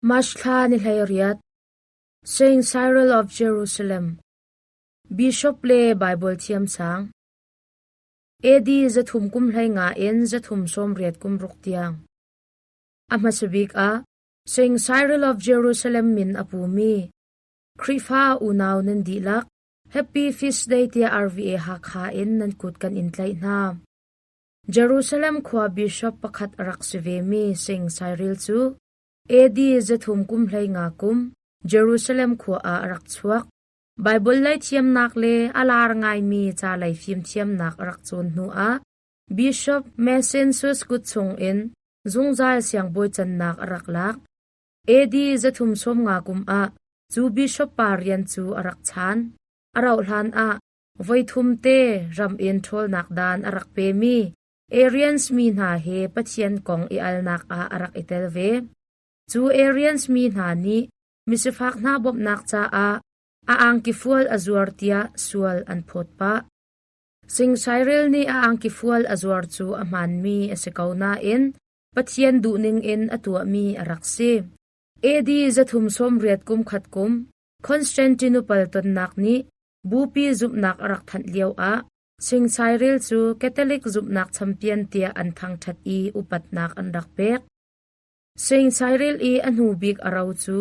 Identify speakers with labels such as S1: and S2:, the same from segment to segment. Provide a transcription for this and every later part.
S1: March thla ni 18, Saint Cyril of Jerusalem, Bishop le Baibal thiamsang. AD 315 in 386 tiang. A hmasa bik ah Saint Cyril of Jerusalem min a pumi Khrihfa unau nan dihlak Happy Feast Day tiah RVA Hakha in nan kut kan in tlaih hna. Jerusalem khua bishop pakhat a rak si vemi Saint Cyril cu AD 315 kum Jerusalem khua ah a rak chuak. Baibal lei thiamnak le a lar ngaimi ca lei fimthiamnak a rak cawn hnuah Bishop Macensus kut chungin zungzal siangbawi cannak a rak lak. AD 350 kum ah cu bishop pa rian cu a rak chaan. A rauhhlan ah voithum te ram in ṭhawlnak dan a rak pemi Arians mi hna he Pathian kong i alnak ah a rak i tel ve. Cu Arians mi hna nih misifak hna bawmhnak caah a angki fual a zuar tiah sual an phawt pah. Sing Cyril nih a angki fual a zuar cu a hmaanmi a si ko nain Pathian duhning in a tuahmi a rak si. AD 380 kum khat kum Constantinople tonnak nih Bupi zumhnak a rak thanh lioah Sing Cyril cu Catholic zumhnak champion tiah an thangṭhat i upatnak an rak pek. Sing Cyril i a hnu bik a ro cu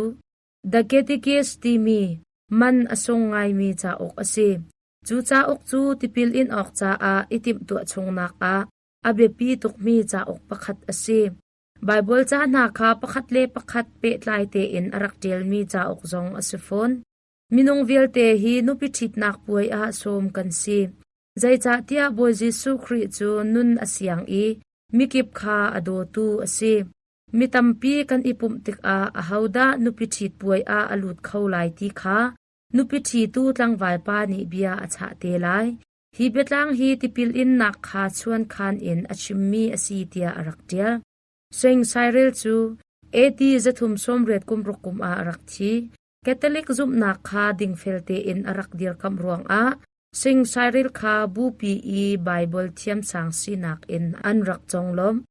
S1: The Catechist timi man a sung ngaimi cauk a si. Cu cauk cu tipil in awk caah i timhtuah chungnak ah a biapi tukmi cauk pakhat a si. Baibal ca hna kha pakhat le pakhat pehtlai tein a rak ṭialmi cauk zong a si fawn. Minung vialte hi nupi ṭhitnak puai ah sawm kan si. Zeicahtiah Bawi Jesuh Khrih cu nun a siang i mikip kha a dawtu a si. Mi tampi kan i pumh tikah ahodah nupi ṭhit puai ah a lut kho lai ti kha nupi ṭhitu tlangvalpa nih bia a chah te lai. Hi biatlang hi tipil innak kha chuankhan in a chimmi a si tiah a rak ṭial. Saint Cyril cu AD 380 kum ruk kum ah a rak thi. Catholic zumhnak kha dingfel tein a rak dirkamh ruangah Saint Cyril kha bupi i Baibal thiamsang sinak in an rak conglawmh.